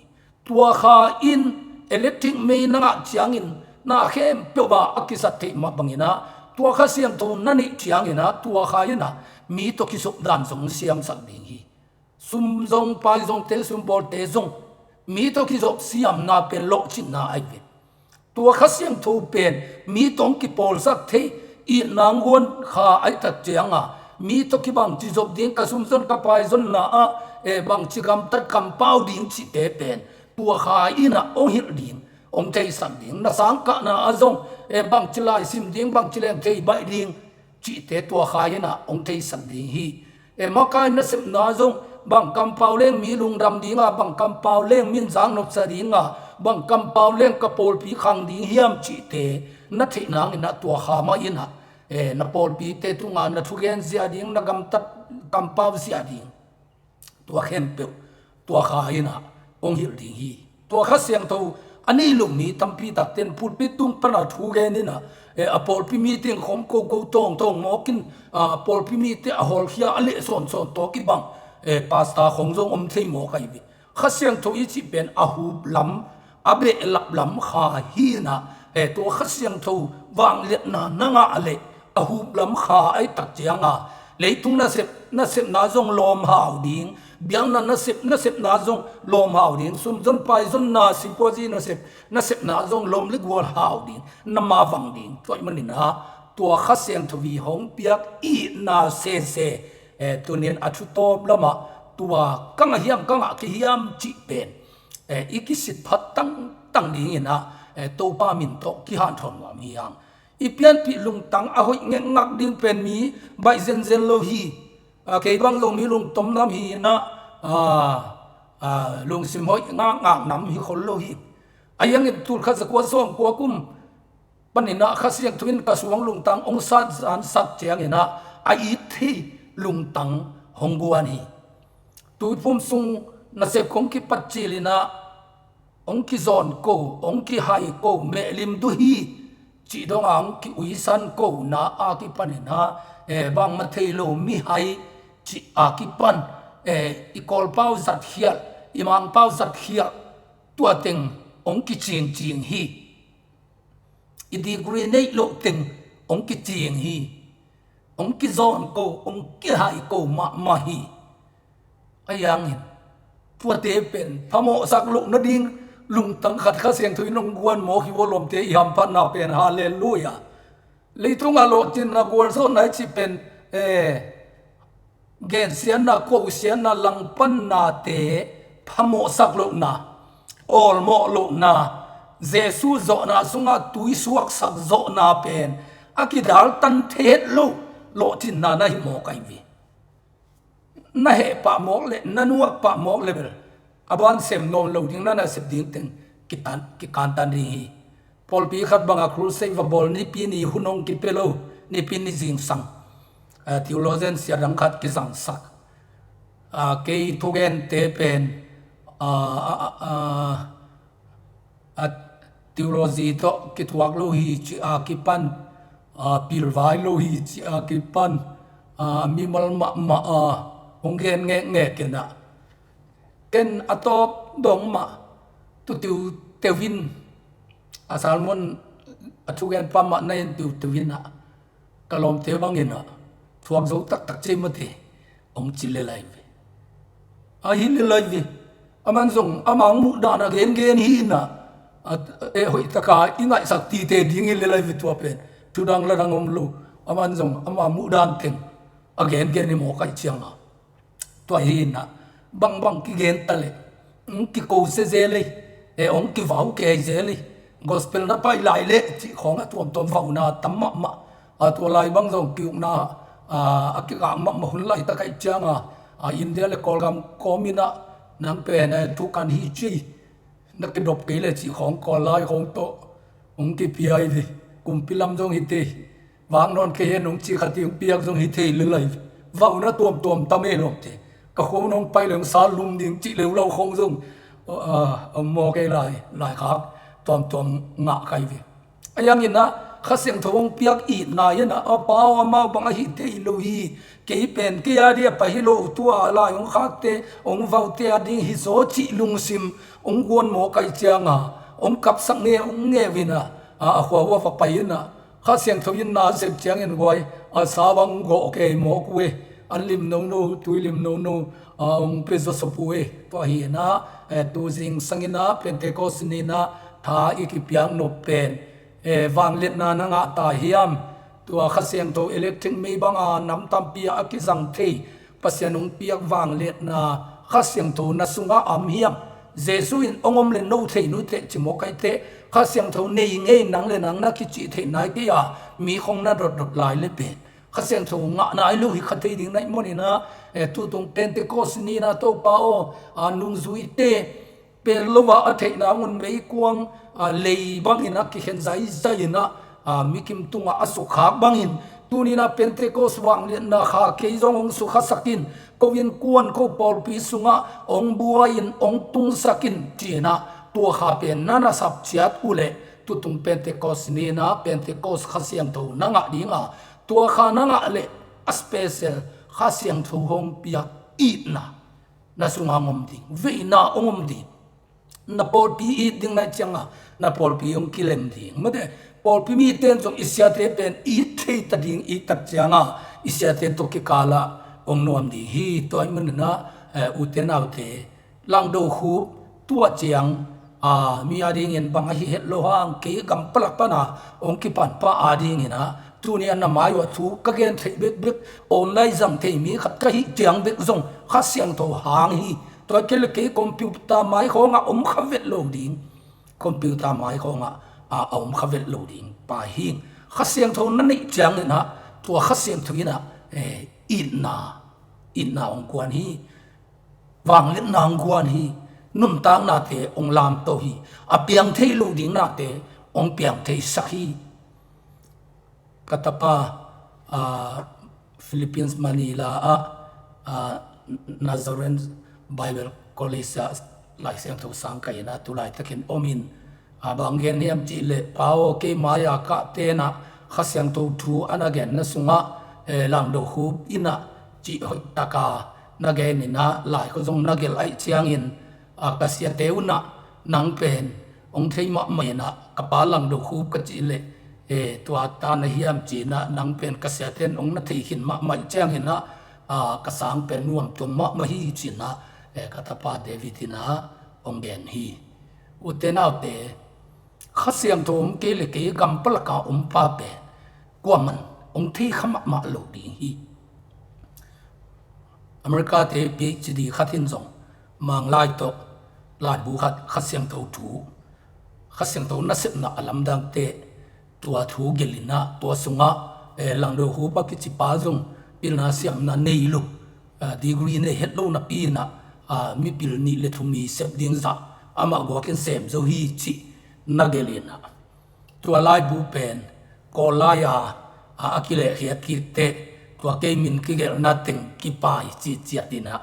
Tua kha in electric mei na ngah ciangin na khempeuh ah a kisat theih mah bangin ah, tua Kha Siangtho na neih ciangin ah, tua kha in ah mi tawh kizop dan zong siamsak ding hi. Sum zong, pai zong, te sumbawlte zong, mi tawh kizop siamna pen lawhcinna ahi ve. Tua Kha Siangtho pen mi tawh hong kipawlsak thei, itna hong guan kha ahi tak ciangin ah, mi tawh kibangci zop ding, ka sum zon ka pai zonna ah, eh, bangci gamtat kampau ding cihte pen tua kha in ah hong hilh ding, hong theisak ding. Na sangkahna ah zong, eh, bangci laisim ding, bangci leng thei baih ding cihte tua kha in ah hong theisak ding hi. Eh, makai nasepna zong, bang kampau leng mi lungdam ding a, bang kampau leng min zak nopsa ding a, bang kampau leng ka pawlpi khang ding hiam cihte na theih nangin ah, tua kha mah in ah, eh, na pawlpite tungah na thugen zia ding, na gamtat kampau zia ding, tua khempeuh tua kha in ah hong hilh ding hi. Tua Kha Siangtho a nei lo mi tampi takte in pulpit tung pan a thugen in ah, eh, a pawlpi mite khawm koko tawngtawng mawk in, ah, a pawlpi mite a hawlkhia a leh sawnsawn tawh kibang, eh, pastor khawng zong om thei mawk ahi ve. Kha Siangtho i cih pen a hup lam, a behlap lam kha hi in ah, eh, tua Kha Siangtho vangliatna na ngah leh a hup lam kha ahi tak ciangin ah, leitung nasep, nasepna zong lawmhau ding, biakna nasep, nasepna zong lawmhau ding, sum zon pai zonna, sipuazi nasep, nasepna zong lawm le gual hau ding, na mavang ding. Tua ahih manin ah, tua Kha Siangtho in hong piak itna sese, eh, tuni in a thutawp lamah tua ka ngah hiam, ka ngah kei hiam cih pen, eh, i kisit phat tangtang dingin ah, eh, Topa min tawh kihanthawn nuam hi hang. I pianpih lungtang a hoih ngekngak ding pen mi baih zenzen lo hi. Ah, kei bang zong mi lungtom nam hi in ah, ah, ah, lungsim hoih ngakngak nam hi khol lo hi. Ahi hangin tul khat za kua sawm kua kum panin ah Kha Siangtho in ka suang lungtang hong sat zansak ciangin ah, a it thei lungtang hong guan hi. Tuiphum sung nasep kong kipat cil in ah, hong kizawn ko, hong kihai ko, mehlim duh hi cih dong a hong kiuisan kona a kipanin ah, eh, bangmah thei lo mihai cih a kipan, eh, i Kawlpau zatkhialh, i Mangpau zatkhialh, tua teng hong kicingcing hi. I degree neih loh teng hong kicing hi. Hong kizawn ko, hong kihai ko mahmah hi. Ahi hangin tuate pen phamawhsak loh nading lungtang khat Kha Siangtho in hong guan mawk hi vo lawmte, i hamphatna pen. Halleluiah. Leitungah lawhcinna, gualzawhna i cih pen, eh, gensiatna, kosiatna, langpannate phamawhsak lohna, awlmawh lohna, Jesuh zawhna sungah tui suaksak zawhna pen a kidaltan thei het lo lawhcinna na hi mawk ahi ve. Na heh pah mawk le, na nuak pah mawk le bel, a ban sem nawn lo ding, na nasep ding teng kitan, kikantan ding hi. Pawlpi khat bangah crusade va bawl, Nipi ni hun hong kipia lo, Nipi ni zingsang, ah, theologian sia dang khat kizangsak. Ah, kei thugente pen, ah, ah, ah, ah, a theology tawh kithuak lo hi ci a kipan, a pilvai lo hi ci a kipan, a mimal mahmah a hong gen ngekngek in ah. Ken a tawp dong mah, tu tiu teuin, a sermon a thugenpa mah na en tiu teuin ah, ka lawmte bangin ah, thuak zo taktak cei mate, hong ci lel ahi ve. Ahi lel ahi ve. Aman zong ama hong muh dan a gengen hi in ah, a, eh, hoih taka i ngaihsak tite ding hi lel ahi ve tua pen. Thudang ladang om lo. Aman zong ama muh dan teng a gengen hi mawk ahih ciangin ah, tua hi in ah, bangbang kigen ta leh, hong kiko sia zel hi, eh, hong kivau kei zel hi. Gospel na pai lai leh cih khawng a tuamtuam vauna tam mahmah. A tua lai bang zong ki-ukna, a, a kikak mahmah hun laitak ahih ciangin ah, a, India le Kawlgam kawmin ah, nang pen, eh, thukan hi ci, na kidop kei leh cih khawng Kawl lai khawng tawh hong kipia hi ve. Kumpi lam zong hi thei, vak nawn kei hen hong ci khat hi hong piak zong hi thei lel ahi ve. Vauna tuamtuam tam e lawmte. Ka khua nong pai leng sa lum ding cih leuleu khawng zong, a, a, om mawk e lai, laikhak tuamtuam ngah ka hi ve. Ahi hangin ah, Kha Siangtho hong piak itna in ah, a Pa aw, amau bang ahi thei lo hi, kei pen kei a dia pai hi lo, tua lai hong khakte, hong vaute a ding hi zaw cih lungsim hong guan mawk ahih ciangin, hong kapsak nge, hong nge uh in ah, a, a khua uh a va pai in ah, Kha Siangtho in na a sep ciangin guai, a sa bang gawh kei mawk uh e, an lim nono, tui lim nono, a, hong pia zawsop uh e. Tua hi in ah, e, tu zingsang in ah, Pentecost ni in ah, tha i kipiak nop pen, e, vangliatna na ngah ta hiam? Tua Kha Siangtho electric mei banga nam tampi ah a kizang thei, Pasian hong piak vangliatna Kha Siangtho na sungah a om hiam? Jesu in hong om le no thei nuiteh ci mawk ahih teh, Kha Siangtho nei ngei nang le nang na kicih theih nai kei a, mi khong na dotdot lai le pen Kha Siangtho ngah nai lo hi kha thei ding na hih manin ah, e, tutung Pentecost ni in ah Topa aw, a, nungzuite pel lo a, a theihna ngun meikuang, a, lei bangin a kikhen zaizai in ah, a, mikim tungah a sukkhak bangin, tuni in ah Pentecost vangliatna kha kei zong hong sukhasak in, ko innkuan ko pawlpi sungah hong buai in, hong tungsak in ci in ah, tua kha pen na na sap ciat uh leh, tutung Pentecost ni in ah Pentecost Kha Siangtho na ngah ding a, tua kha na ngah leh a special Kha Siangtho hong piak itna na sungah hong om ding, veina hong om ding. Na pawlpi it ding na hih ciangin, na pawlpi hong kilem ding. Mate, pawlpi mite in zong i siate pen it thei ta ding, it tak ciangin i siate tawh kikal ah hong nuam ding hi. Tua ahih manin ah, e, ute naute, Langdo Khup tua ciang, a, mi a dingin bang ahi het lo hang, kei gam palak pan a hong kipan pa a dingin ah, tuni a na mai uh a thu ka gen theih bekbek, online zang thei mi khat ka hih ciang bek zong Kha Siangtho hang hi. Tua kei le kei computer mai khawngah om kha vet lo ding. Computer mai khawngah, a, a om kha vet lo ding pa hi. Kha Siangtho na neih ciangin ah, tua Kha Siangtho in ah, e, itna, itna hong guan hi. Vangliatna hong guan hi. Nuntaknate hong lamto hi. A piang thei lo ding nate hong piang theisak hi. Ka tapa, a, Philippines, Manila ah, a, Nazarene Bible College ah Lai Siangtho sang kai in ah, tu laitakin om in, a, bang gen hiam cih leh, Pa aw, kei mai-a kah ten ah Kha Siangtho thu a na genna sungah, e, Langdo Khup in ah cih hoih taka na gen in ah, lai khaw zong na gelh ahih ciangin, a, ka siate un ah nang pen hong thei mahmah in ah, ka pa Langdo Khup ka cih leh, e, tua ta na hiam ci in ah, nang pen ka siate in hong na thei khin mahmah ahih ciangin ah, a, ka sang pen nuam tuam mahmah hi ci in ah, e, ka tapa David in ah hong gen hi. Ute naute, Kha Siangtho om kei le kei gam palak a om pa pen kuaman hong thei kha mahmah lo ding hi. America te PhD khat in zong Manglai tawh laibu khat, Kha Siangtho thu, Kha Siangtho nasepna a lamdangte, tua thu gelh in ah, tua sungah, e, Langdo Khup a kici pa zong pilna siamna nei lo, a, degree nei het lo napi in ah, a, mipil nih le thum i sep ding zah amah guakin sem zo hi cih na gelh in ah, tua laibu pen Kawl lai-a, a, a kilehkhiat kik teh, tua kei min kigelhna teng kipai cih ciat in ah,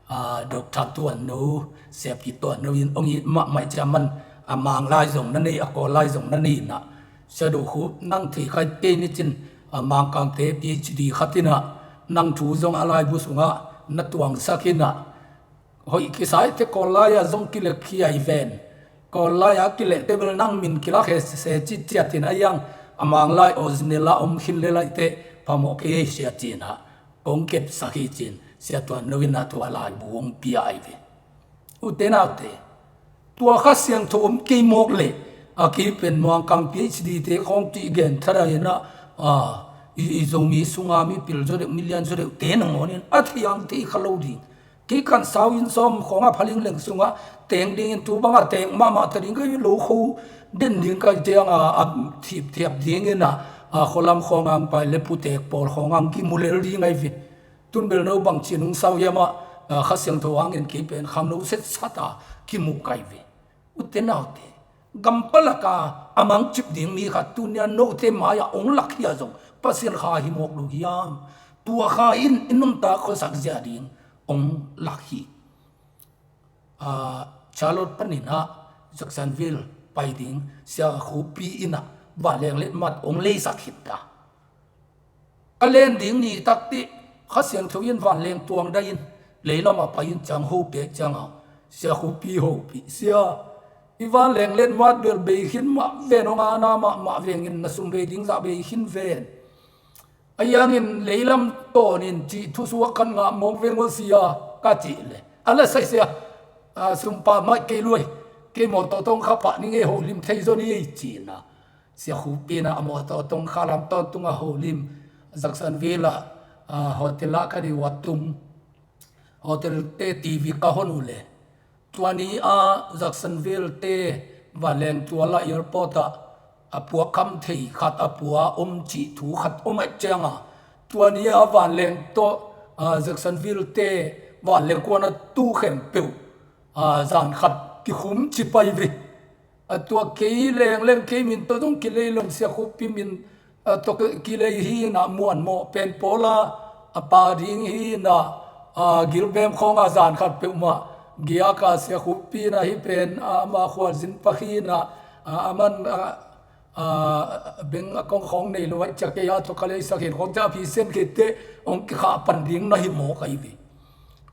a, Doctor Tuan No, Siapi Tuan No in hong it mahmah ahih ciangin, a, Manglai zong na nei, a, Kawl lai zong na nei in ah, Sia Do Khup, nang thei kha kei ni cin, a, Mangkangte PhD khat in ah nang thu zong a laibu sungah na tuangsak in ah, hoih kisai teh Kawl lai-a zong kilehkhia hi ven. Kawl lai-a kileh teh bel nang min kilak hi se cih ciat in ah, a yang a Manglai original a om khin le lai teh phamawh kei hi sia ci in ah, kong kepsak hi ci in Sia Tuan No in ah tua laibu hong pia ahi ve. Ute naute, tua Kha Siangtho om kei mawk leh, a, kei pen Mangkang PhD te khawng cih gen thadah in ah, a, i, i Zomi sunga mipil zaw deuh, milian zaw deuh te nangawn in a thei ang thei kha lo ding. Kei kan sau inn sawm khawng a pha lingleng sungah teng dingin tu bangah teng mahmah ta ding ka hi lo, kho den ding ka hih ciangin a, a thip thiap dingin ah, a, khualam khawng ang pai le putek pawl khawng ang kimu lel ding ahi ve. Tun bel no bang ci-in hong sau hiam ah, a, Kha Siangtho hangin kei pen khangno setsat a kimu ka hi ve. Ute naute, gam palak a a mangcip ding mi khat tuni-a note mai-ah hong lak hi a zong Pasian Kha hi mawk lo hiam? Tua Kha in i nuntak khuasak zia ding hong lak hi. A, Charlotte panin ah Jacksonville pai ding Sia Khup pi in ah vanleng letmat hong leisak khit ta. A len ding ni takte Kha Siangtho in vanleng tuang dai in leilam a pai in ciang ho pek ciang a, Sia Khup Pi hopih, Sia, i vanleng letmat bel bei khin mah ven, hong ana mahmah vengin na sum bei ding zah bei khin ven. A hiangin leilam tawnin cih thusuak khat ngah mawk veng aw Sia, ka cih leh, a la sai Sia, a, sumpa maih kei luai, kei mawtaw tawng kha pah ning ei, holim thei zaw ni ei, ci-in a, Sia Khup Pi in a mawtaw tawng kha lam tawntung a holim, Jacksonville ah, a, hotel ah ka dih uh a tum. Hotel te T V ka hon uh leh, tua ni a Jacksonville te vanleng tual ah airport ah a pua kham thei khat a pua om cih thu khat om ahih ciang a, tua ni a vanleng tawh, a, Jacksonville te vanleng kuan a tu khempeuh, a, zan khat kikhum ci pai ve. A tua kei lengleng kei min tawh zong kilei lo in, Sia Khup Pi min, a, tawh kilei hi in a, muanmawh pen pawl a, a pa ding hi in a, a, gilbem khawng a zan khat peuhmah giak a, Sia Khup Pi in a hih pen, a, ama khualzin pah hi in a, a, aman, a, a, beng a kong khawng nei lo ahih ciang kei a tawh ka leisak hi in khawng ciang a phi sen khit teh hong kikhah pan ding na hi mawk ahi ve.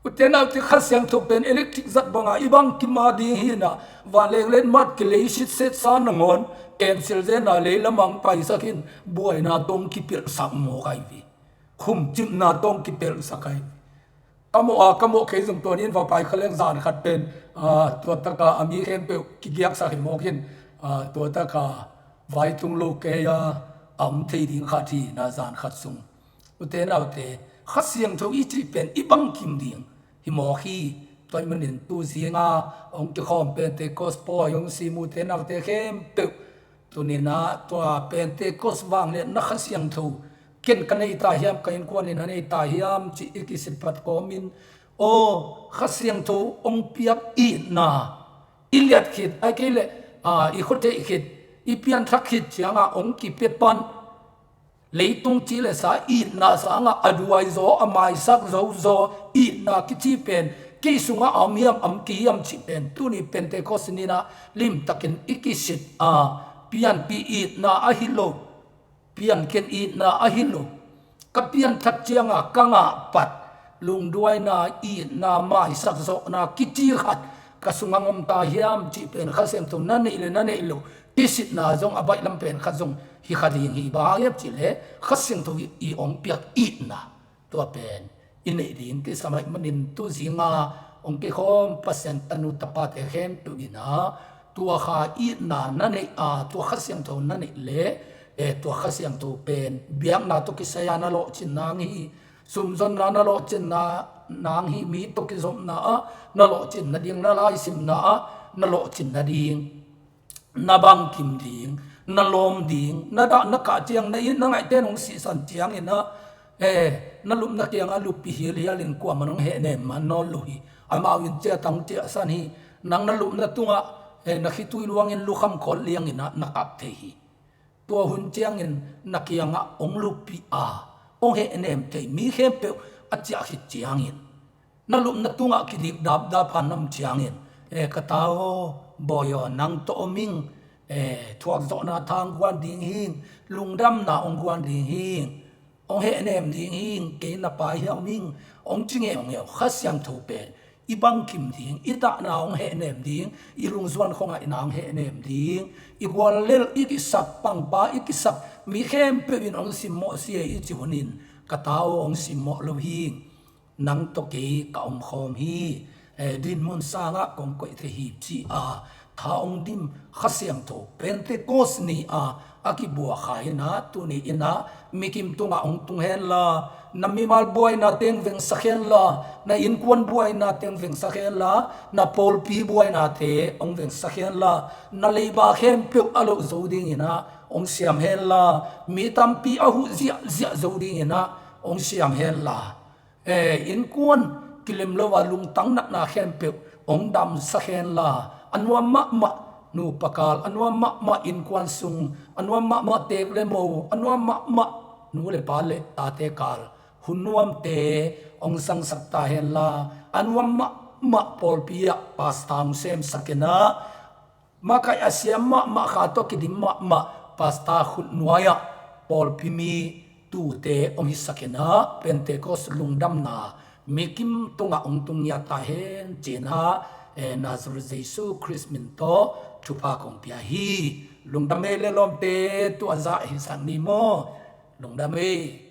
U te nau te, Kha Siangtho pen electric zat bang a i bangkim a ding hi in a, vanleng letmat kilei sitset sa nangawn, cancel zen a leilam ah hong paisak in, buaina tawh hong kipelhsak mawk ahi ve. Khumcipna tawh hong kipelhsak ahi ve. Ka mawh a, ka mawh kei zong tua ni in va pai kha leng zan khat pen, a, tua tak a a mi khempeuh kigiaksak hi mawk in, a, tua tak a vai tung lo kei a, a om thei ding khat hi in a, zan khat sung. U te nau te, Kha Siangtho i cih pen i bangkim ding hi mawk hi. Tua ahih manin tu zing a hong kikhawm Pentecost pawi hong sim u te nau te khempeuh, tuni in a tua Pentecost vangliatna Kha Siangtho ken ka nei ta hiam, ka innkuan in a nei ta hiam cih i kisit phat kawmin, aw, Kha Siangtho hong piak itna i liat khit, ahih kei leh, a, i khuatheih khit, i pianthak khit ciang a hong kipia pan, leitung ci le sa itna sang a a duai zaw, a maisak zo zaw itna kici pen kei sung ah a om hiam, a om kei hiam cih pen tuni Pentecost ni in a limtakin i kisit a, pianpih itna ahi lo, pianken itna ahi lo, ka pianthak ciang a ka ngah pat lungduaina, itna, maisak zawhna kici khat ka sung ah hong om ta hiam cih pen Kha Siangtho na neih le na neih loh kisitna zong a baihlam pen khat zong hi kha ding hi. Bang hang hiam cih leh Kha Siangtho i hong piak itna tua pen i neih ding kisam ahih manin tu zing a hong kikhawm Pasian tanu tapate khempeuh in a, tua kha itna na neih a, tua Kha Siangtho na neih leh, e, tua Kha Siangtho pen biakna tawh kisai a na lawhcin nang hi, sumzonna na lawhcin nang hi, mi tawh kizopna ah na lawhcin nading, na laisimna ah na lawhcin nading, na bangkim ding, na lawm ding, na dah na kah ciang, na it na ngaihte in hong sihsan ciangin a, e, na lupna kiangah luppih hilhial in kuamah in hong hehnem man nawn lo hi. Amau in ciah tang ciahsan hi. Nang na lupna tungah, e, na khitui luangin lukham khol liangin a na kap thei hi. Tua hun ciangin na kiangah hong luppih a, hong hehnem thei mi khempeuh a ciah khit ciangin, na lupna tungah kidik dapdap a na om ciangin, e, ka ta aw, bawi aw, nang tawh om ing, e, thuakzawhna tha hong guan ding hi ing, lungdamna hong guan ding hi ing, hong hehnem ding hi ing, kei na pa hi a om ing, hong ci ngeungeu. Kha Siangtho pen i bangkim ding, i dahna hong hehnem ding, i lungzuan khuangaihna hong hehnem ding, i guallelh, i kisak pangpa, i kisak mi khempeuh in hong simmawh si e i ci hun in, ka ta aw, hong simmawh lo hi ing. Nang tawh kei ka omkhawm hi. E, dinmun sangah kong koih thei hi ci a, tha hong dim Kha Siangtho Pentecost ni a a kibuakkhia in a, tuni in a mikim tungah hong tung henla, na mimal buaina teng vengsak henla, na innkuan buaina teng vengsak henla, na pawlpi buainate hong vengsak henla, na leiba khempeuh a loh zo dingin a hong siam henla, mi tampi a huh ziahziah zo dingin a hong siam henla, e, innkuan kilem lo a lungtang natna khempeuh hong damsak henla, a nuam mahmah nupa kal, a nuam mahmah innkuan sung, a nuam mahmah teek le mo, a nuam mahmah nu le pa le tate kal, hun nuamte hong sangsak ta henla, a nuam mahmah pawlpi ah pastor hong semsak in a, makaih a siam mahmah, kha tawh kidim mahmah pastor khut nuai-ah pawlpi mi tuute hong hisak in ah, Pentecost lungdamna mikim tungah hong tung ngiat ta hen ci-in ah, eh, Nazareth Jesu Khrist min tawh thupha kong pia hi. Lungdam ei le lawmte, tua zah hisak ni maw? Lungdam ei.